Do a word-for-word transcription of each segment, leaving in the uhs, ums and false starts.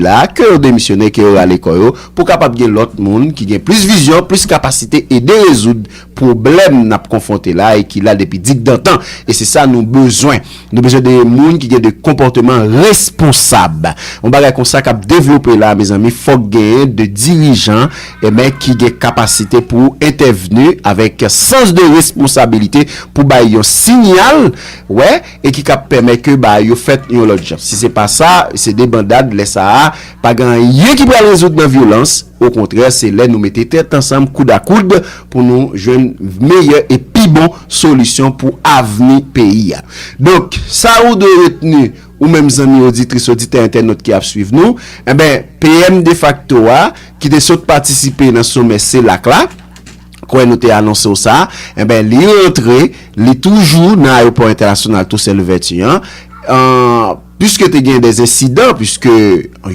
la, ke yo demisyone, ke yo rale kò yo, pou kapab gen lòt moun ki gen plis vizyon, plis kapasite ede rezoud pwoblèm n ap konfwonte la e ki la depi digdantan. E se sa nou bezwen. Nou bezwen de moun ki gen de konpòteman responsab. Yon bagay konsa k ap devlope la, mezanmi, fòk genyen de dirijan, enben, ki gen kapasite pou entèvni avèk sans de responsabilite, pou bay yon siyal, wè, e ki kab pèmèt ke bagay yo fèt yon lòt jan. Si se pa sa, se debandad, lè sa a, pa gen anyen ki pral rezoud nan vyolans. Okontrè, se lè nou mete tèt ansanm, koud a koud, pou nou jwenn meyè e pi bon solisyon pou avni peyi a. Donk, sa ou dwe retni, ou menm zanmi oditris, oditè, entènot ki ap swiv nou, enben, P M defakto a, ki te sot patisipe nan somè selak la, kwè nou te anonse w sa, enben, li rantre, li toujou nan ayewopò entènasyonal Toussaint Louverture an, an, piske te gen de ensidan, piske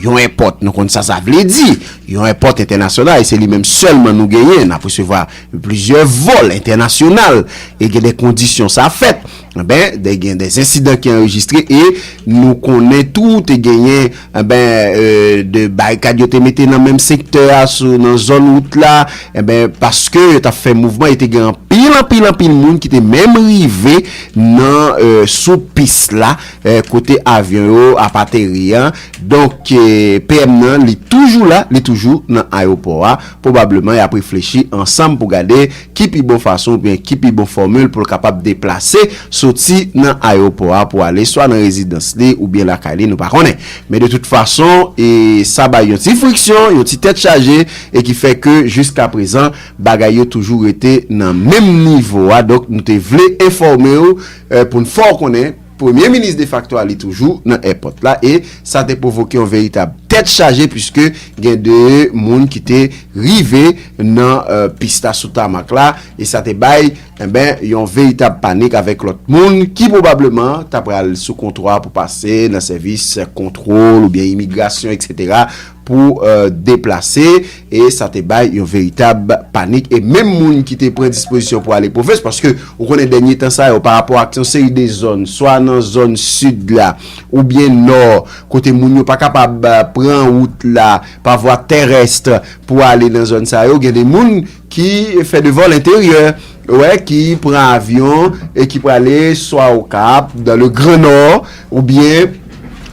yon èpòt, nou konn sa sa vle di, yon èpòt entènasyonal, e se li menm sèlman nou genyen, n ap resevwa plizyè vòl entènasyonal, e gen de kondisyon sa fèt. Enben, de, gen de ensidan ki anrejistre, e nou konnen tou, te genyen, enben, e, de barikad yo te mete nan menm sektè a, sou, nan zòn wout la, enben, paske yo t ap fè mouvman, e te gen anpil, anpil, anpil moun ki te menm rive nan, e, sou pis la, e, kote avyon yo ap ateri an. Donk, e, P M nan, li toujou la, li toujou nan ayewopò a. Pwobableman, y ap reflechi ansanm pou gade ki pi bon fason oubyen ki pi bon fòmil pou l kapab deplase, soti nan ayewopò a pou ale swa nan rezidans li oubyen lakay li, nou pa konnen. Men de tout fason, e sa bay yon ti friksyon, yon ti tèt chaje, e ki fè ke jiska prezan, bagay yo toujou rete nan menm nivo a. Donk, nou te vle enfòme w, e, pou n fè w konnen, premye minis defakto a, li toujou nan èpòt la, e sa te pwovoke yon veritab tèt chaje, piske gen de moun ki te rive nan, e, pis la sou tamak la, e sa te bay, enben, yon veritab panik avèk lòt moun ki pwobableman ta pral sou kontwa pou pase nan sèvis kontwòl oubyen imigrasyon, etsetera, pou, e, deplase, e sa te bay yon veritab panik, e menm moun ki te pran dispozisyon pou ale pwovens, paske ou konnen dènye tan sa yo, pa rapò ak yon seri de zòn, swa nan zòn sid la, oubyen nò, kote moun yo pa kapab, e, pran wout la pa vwa terès pou ale nan zòn sa yo, gen de moun ki fè de vòl enteryè, wè, ki pran avyon e ki prale swa Okap, dans le Grand Nord, oubyen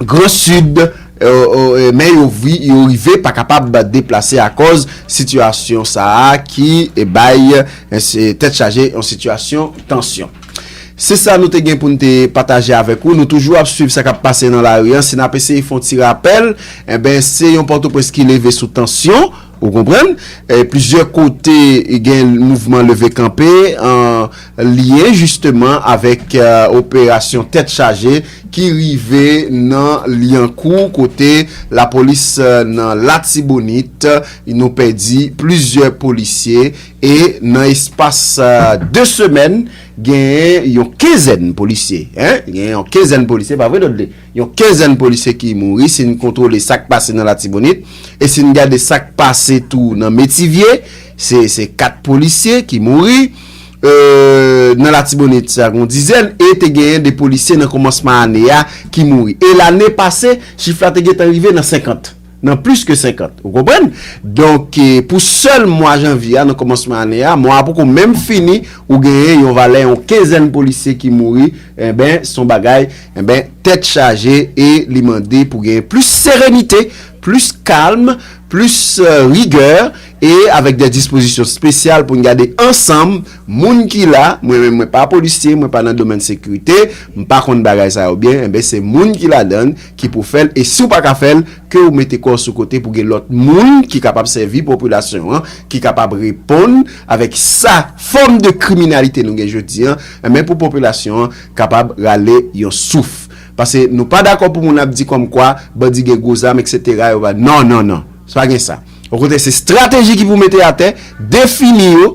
Gran Sid, e, e, e, men yo, vi- yo rive pa kapab deplase akòz sitiyasyon sa a ki, e, bay, e, se tèt chaje yon sitiyasyon tansyon. Se sa nou te gen pou n te pataje avèk ou. Nou toujou ap swiv sa k ap pase nan lari a. Si n ap eseye fè yon ti rapèl, enben, se yon Pòtoprens ki leve sou tansyon, ou konprann? E, plizyè kote, gen mouvman leve kanpe, an lyen jisteman avèk, e, operasyon tèt chaje ki rive nan Lyankou, kote lapolis, e, nan Latibonit, nou pèdi plizyè polisye, e nan espas, e, de semèn, genyen yon kenzèn polisye, en, genyen yon kenzèn polisye, pa vre, Dòdle? Yon kenzèn polisye ki mouri, si n kontwole sa k pase nan Latibonit, e si n gade sa k pase tou nan Metivye, se, se kat polisye ki mouri, e, nan Latibonit, sa gen yon dizèn, e te genyen de polisye nan kòmansman ane a ki mouri. E lane pase, chif la te gentan rive nan senkant. Nan plis ke senkant, ou konprann? Donk, e, pou sèl mwa janvye a, nan kòmansman ane a, mwa a poko menm fini, ou genyen yon valè, yon kenzèn polisye ki mouri, enben, se yon bagay, enben, tèt chaje, e li mande pou genyen plis serenite, plis kalm, plis, e, rigè, e avèk de dispozisyon espesyal pou n gade ansanm moun ki la. Mwen menm, mwen pa polisye, mwen pa nan domèn sekirite, m pa konn bagay sa yo byen, enben, se moun ki ladan l ki pou fè l, e si w pa ka fè l, ke w mete kò w sou kote pou gen lòt moun ki kapab sèvi popilasyon an, ki kapab reponn avèk sa fòm de kriminalite nou gen jodi an, enben, pou popilasyon an kapab rale yon souf. Paske nou pa dakò pou moun ap di kòmkwa bandi gen gwo zam, etsetera, yo pa, non, non, non. Se pa gen sa. Okontrè, se estrateji ki pou mete atè, defini yo,